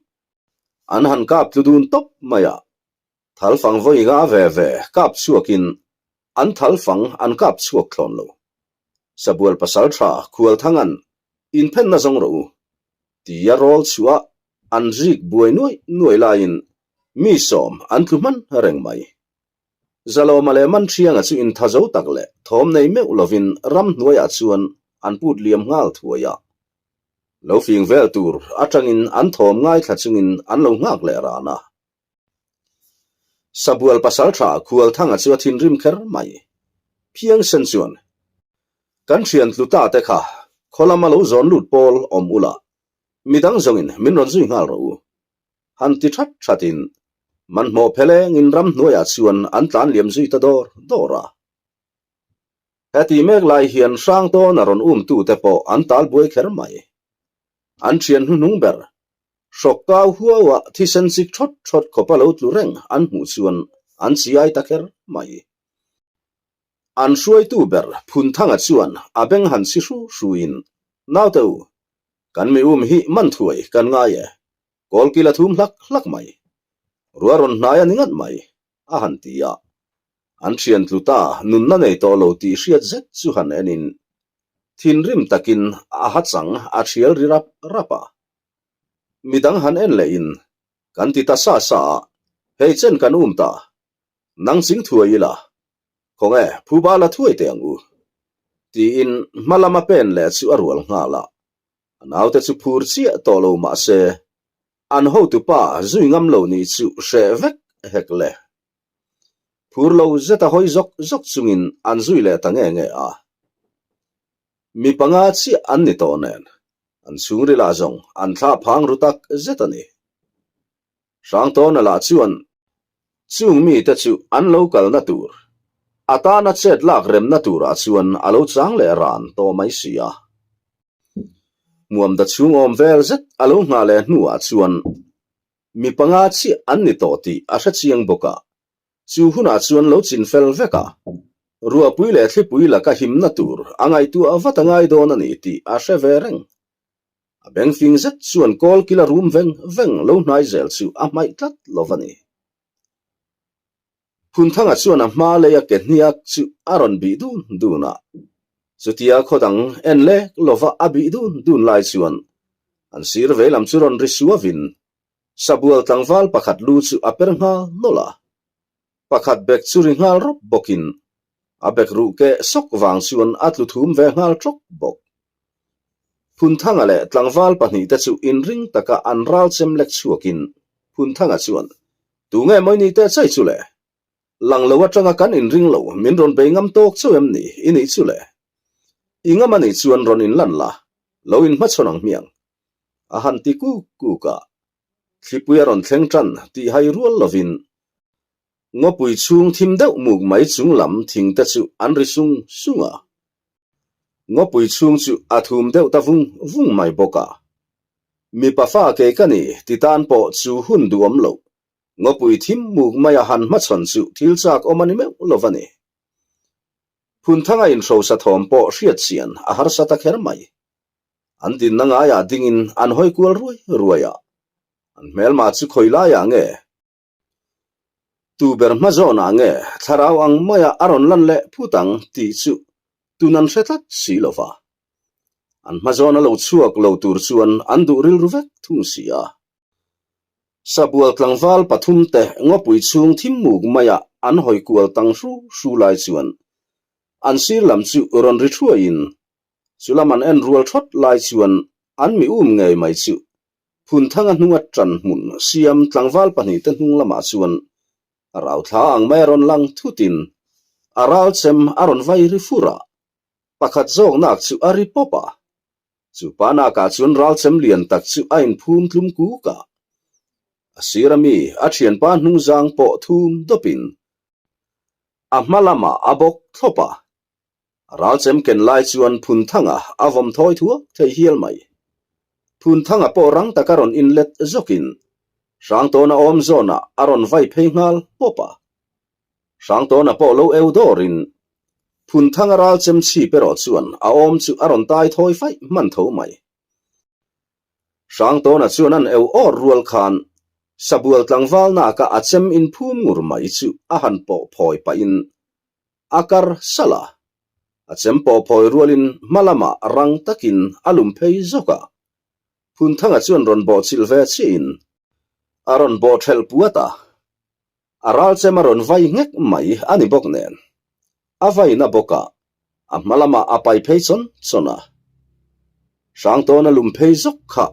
an han kap tlu dun tawp mai a. Thalfang vawi nga ve ve kap chhuakin an thalfang an kap chhuak thlawn lo. Sabual pasal tha Khualthangan inphenna zawng rawh u tia rawl chhuah an rik buai nuai nuai laiin mi sawm an tlu hman reng mai. Zalawma leh Manhrianga chu intha zo tak leh thawm nei meuh lovin ramhnuaiah chuan an put liam nghal thuai a. Lo fing vel tur atangin an thawm ngaithla chungin an lo nghak leh ran a. Sabual pasaltha Khualthanga chu a thinrim kher mai. Phiangsen chuan, Kan thian tlu ta te kha khaw lama lo zawn lut pawl awm ula, midang zawngin min rawn zui nghal rawh u. Han ti that thatin manhmawh phelengin ramhnuaiah chuan an tlan liam zui ta dawr dawr a. Heti mek lai hian Hrangtawna rawn umtute pawh an tal buai kher mai. An thian hnuhnung ber, hrawk kau huaua thisen chik thawt thawt khawpa lo tlu reng an hmuh chuan an chiai ta kher mai. An hruaitu ber Phunthanga chuan a beng han chhi hru hruin, Naute u, kan mi um hi man thuai kan ngai e, kawlkil a thum hlak hlak mai. Rua rawn hnai a ni ngat mai, a han ti a. An thian tlu ta nunna nei tawh lo tih hriat zet chu han enin thinrim takin a ha chang a thial ri rap rap a. Midang han en lehin kan ti ta sa sa a, hei chen kan um ta, nang ching thuai ila, khawnge phuba la thuai teh ang u, tiin hma lama pen leh chu a rual nghal a. A naute chu phur chiah tawh lo mah se, an hotupa zui ngam lo nih chu hreh vek hek le. Phur lo zeta hawi zawk zawk chungin an zui leh ta nge nge a. Mi panga chiah an ni tawh nen, an chhungril ah zawng an thla phang ru tak zet a ni. Hrangtawna lah chuan chung mite chu an lo kalna tur, a tana chet lak remna turah chuan a lo chang leh ran tawh mai si a. Hmuamda chhung awm vel zet a lo nghah leh hnuah chuan Mi panga chiah an ni tawh tih a hre chiang bawk a, chu hunah chuan lo chin fel vek a, ruahpui leh thlipui laka himna tur a ngaihtuah vat a ngai dawn a ni tih a hre ve reng. A bengfing zet chuan kawl kila rum veng veng lo hnai zel chu a hmaih tlat lo va ni. Phunthanga chuan a hma leia ke hniak chu a rawn bih dun dun a, chutia khaw dang en lek lova a bih dun dun lai chuan an sir veilam chu rawn ri suavin Sabual tlangval pakhat lu chu a per nghal nawlh a, pakhat bek chu ri nghal rawp bawkin a bek ruh keh sawk vang chuan a tlu thum ve nghal tawk bawk. Phunthanga leh tlangval pahnihte chu inring taka an ral chem lek chhuakin Phunthanga chuan Tunge mawi ni teh chai chu le? Lang lo atanga kan inring lo, min rawn bei ngam tawk chauh em ni i nih chu le? I ngam a nih chuan rawn inlan la, lo inhmachhawn ang hmiang. A han ti kuk kuk a. Thlipui a rawn thleng tan tih hai rual lovin ngawpui chhung thim deuh muk mai chung lam thing te chu an ri sung sung a. Ngawpui chhung chu a thum deuh ta vung vung mai bawk a. Mipa fa kei ka ni ti tan pawh chu hun duhawm lo. Ngawpui thim muk maia han hmachhawn chu thil chak awm a ni meuh lo va ni. Phunthanga inhrosa thawm pawh hriat chian a harsa ta kher mai. An dinna ngaiah dingin an hawi kual ruai ruai a. An hmelma chu khawi laiah nge? Tu ber hma zawnah nge thlarau ang maia a rawn lan leh phut ang tih chu tun an hre tlat si lo va. An hma zawn a lo chhuak lo tur chuan an duh rilru vek thung si a. Sabual tlangval pathumte ngawpui chhung thim muk maia an hawi kual tang hru hru lai chuan an sir lam chu rawn ri thuaiin chu lam an en rual thawt lai chuan an mi um ngei mai chu Phunthanga hnunga ṭan hmun siam tlangval pahnihte hnung lamah chuan a rau thla ang mai a rawn lang thutin a ral chem a rawn vai ri fur a, pakhat zawknak chu a ri pawp a. Chu pa nakah chuan ral chem lian tak chu a inphum tlum kuk a. A sir ami a ṭhianpa hnungzang pawh thum dawpin a hma lamah a bawk thlawp a. Ralchem ken lai chuan Phunthanga a vawm thawi thuak thei hial mai. Phunthanga pawh rang taka rawn inlet zawkin Hrangtawna awm zawnah a rawn vai phei nghal pawp a. Hrangtawna pawh lo eu dawrin Phunthanga ralchem chhip erawh chuan a awm chu a rawn tai thawi faih hman tho mai. Hrangtawna chuan an eu awr rual khan Sabual tlangval naka a chem inphum ngur mai chu a han pawh phawi pahin A kar salh a, a chem pawh phawi rualin hma lamah rang takin a lum phei zawk a. Phunthanga chuan rawn bawh chilh ve chiahin a rawn bawh thelh puat a, a ral chem a rawn vai nghek mai a ni bawk nen. A vaina bawkah a hma lamah a pai phei chawn chawn a. Hrangtawna lum phei zawk kha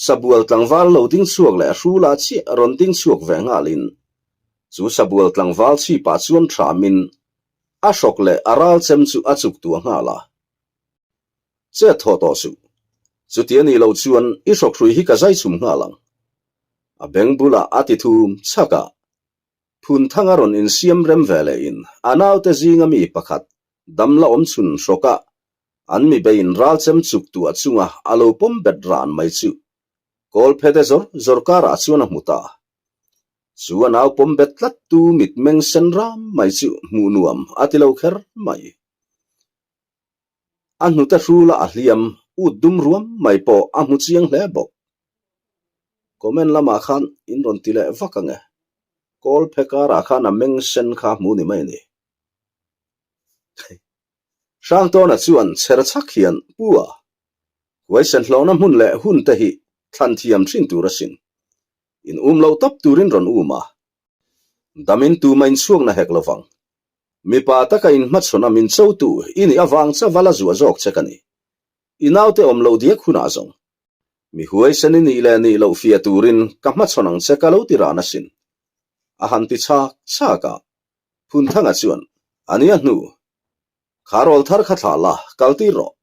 Sabual tlangval lo ding chhuak leh Hrula chiah rawn ding chhuak ve nghalin Chu sabual tlangval chhipah chuan hramin a hrawk leh a ral chem chu a chuk tuah nghal a. Chet thaw tawh suh. Chuti a nih loh chuan i hrawk hrui hi ka zai chhum nghal ang. A beng bulah a ti thum chhak a. Phunthanga rawn insiam rem ve lehin a naute zinga mi pakhat dam la awm chhun hrawkah an mi beiin ral chem chuk tuah chunga a lo pawm bet ran mai chu Kawl phete zawr zawr karah chuan a hmu ta. Chu a nau pawm bet tlat tu mitmeng sen ram mai chu hmuh nuam a ti lo kher mai. A hnute hrula a hliam ut dum ruam mai pawh a hmu chiang hle bawk. Comment lamah khan in rawn ti leh vak ange. Kawl phe karah khan a meng sen kha hmu ni mai a ni. Hrangtawna chuan chher chhak hian Pu a huaisen hlawhna hmun leh hun te hi thlan thiam thin tur asin. In um loh tawp turin rawn um a. Damin tuma inchhuakna hek lovang. Mipa taka inhmachhawn a min chotu i nih avang chauh a la zuah zawk che ka ni. I naute awm loh diak hunah zawng. Mi huaisen i nih leh nih loh fia turin ka hmachhawn ang che ka lo ti ran asin. A han ti chak chak a. Phunthanga chuan, A nia hnu. Kha rawl thar kha thlah la, kal tir rawh.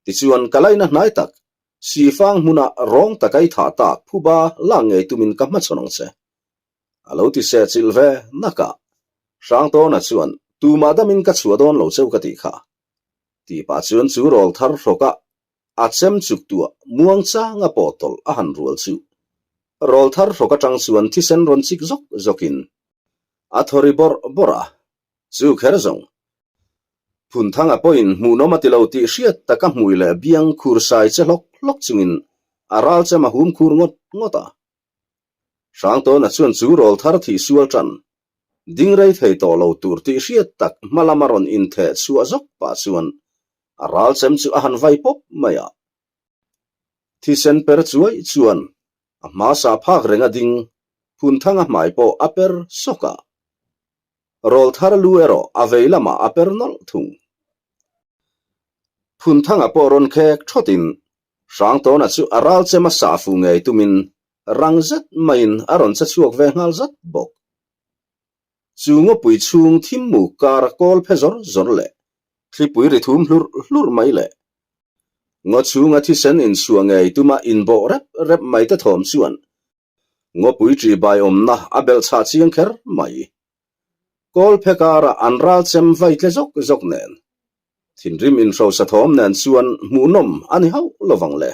Tichuan, ka laina hnai tak, Sifang hmuna rawng taka i thah tak phuba lak ngei tumin ka hmachhawn ang che. A lo ti se chilh ve nakah. Hrangtawna chuan, Tumah damin ka chhuah dawn lo cheu ka tih kha. Tih pah chuan chu rawl thar hrawkah a chem chuk tuah muang changa pawh tawlh a han rual chu. Rawl thar hrawk atang chuan thisen rawn chik zawk zawkin a thaw ri bawrh bawrh a, chu kher zawng. Phunthanga pawhin hmuhnawm a ti lo tih hriat taka hmui leh biang khur sai che hlawk hlawk chungin a ral chem a hum khur ngawt ngawt a. Hrangtawna chuan chu rawl thar thih sual tan ding rei thei tawh lo tur tih hriat tak hma lama rawn intheh chhuah zawk pah chuan a ral chem chu a han vai pawp mai a. Thisen per chuai chuan a hmasa phak reng a ding Phunthanga hmai pawh a per sawk a. Rawl thar lu erawh a vei lamah a per nawlh thung. Phunthanga pawh rawn khek thawtin Hrangtawna chu a ral chem a sah fu ngei tumin rang zet maiin a rawn che chhuak ve nghal zat bawk. Chu ngawpui chhung thim muk kar a kawl phe zawr zawr leh thlipui ri thum hlurh hlurh mai leh ngaw chhunga thisen inchhuah ngei tuma inbawh rep rep mai te thawm chuan ngawpui ṭi bai awmna a belh chhah chiang kher mai. Kawl phe karah an ral chem vai tle zawk zawk nen. Thinrim inhrosa thawm nen chuan hmuhnawm a ni hauh lovang le.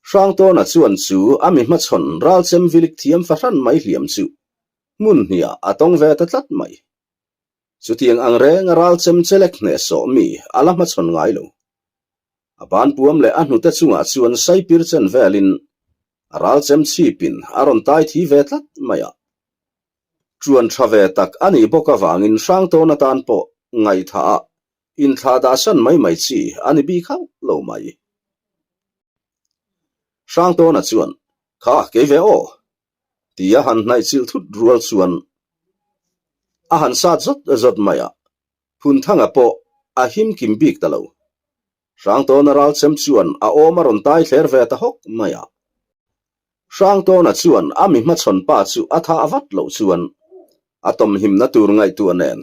Hrangtawna chuan chu a mi hmachhawn ralchem vilik thiam fahran mai hliam chu hmun hniah a tawng ve ta tlat mai. Chutiang ang reng a ralchem chelek hnehsawh mi a la hmachhawn ngai lo. A banpuam leh a hnute chungah chuan saipir chen velin a ralchem chhipin a rawn tai thi ve tlat mai a. Ṭuan ṭha ve tak a nih bawk avangin Hrangtawn atan pawh ngaihthah a inthlah dahsan mai mai chi a ni bik hauh lo mai. Hrangtawna chuan, Kha, kei ve aw! Tia han hnaih chilh thut rual chuan a han sat zawt zawt mai a, Phunthanga pawh a him kim bik ta lo. Hrangtawna ralchem chuan a awm a rawn tai thler ve ta hawk mai a. Hrangtawna chuan a mi hmachhawn pa chu a thah vat loh chuan a tawmhimna tur ngaihtuah nen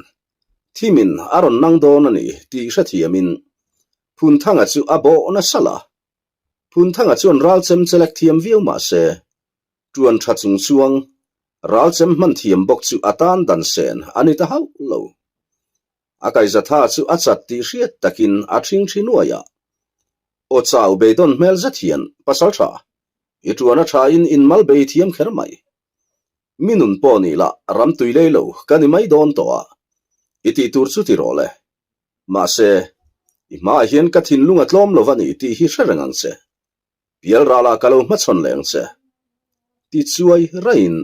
thimin a rawn nang dawn a ni tih hrethiamin Phunthanga chu a bawh nasa la. Phunthanga chuan ralchem chelek thiam viau mah se, ṭuan ṭha chung chuang ralchem hman thiam bawk chu a tan dan sen a ni ta hauh lo. A kaizatha chu a chat tih hriat takin a ṭhingṭhi nuai a. Aw chau beidawn hmel zet hian, Pasal ṭha, i ṭuan a ṭhain in mal bei thiam kher mai. Mi nun pawh nih lah ram tui lei lo ka ni mai dawn tawh a, i tih tur chu ti rawh le. Mahse, i hmaah hian ka thinlung a tlawm lo va ni tih hi hre reng ang che. Pial ralah ka lo hmachhawn leh ang che. Ti chuai raiin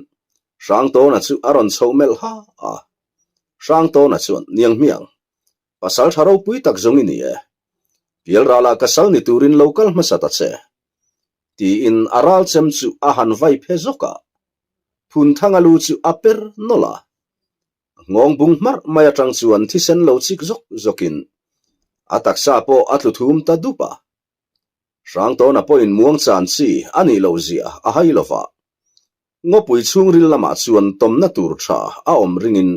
Hrangtawna chu a rawn chhoh melh ha a. Hrangtawna chuan, Niang hmiang, pasal tha ropui tak zawng i ni e. Pial ralah ka sal ni turin lo kal hmasa ta che. Tiin a ral chem chu a han vai phe zawk a. Phunthanga lu chu a per nawlh a. Nghawng bung hmarh mai atang chuan thisen lo chik zawk zawkin a taksa pawh a tlu thum ta dup a. Hrangtawna pawhin muang chan chi a nih loh zia a hai lo va. Ngawpui chhungril lamah chuan tawmna tur tha a awm ringin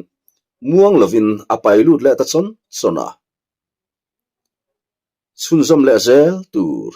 muang lovin a pai lut leh ta chawn chawn a. Chhunzawm leh zel tur.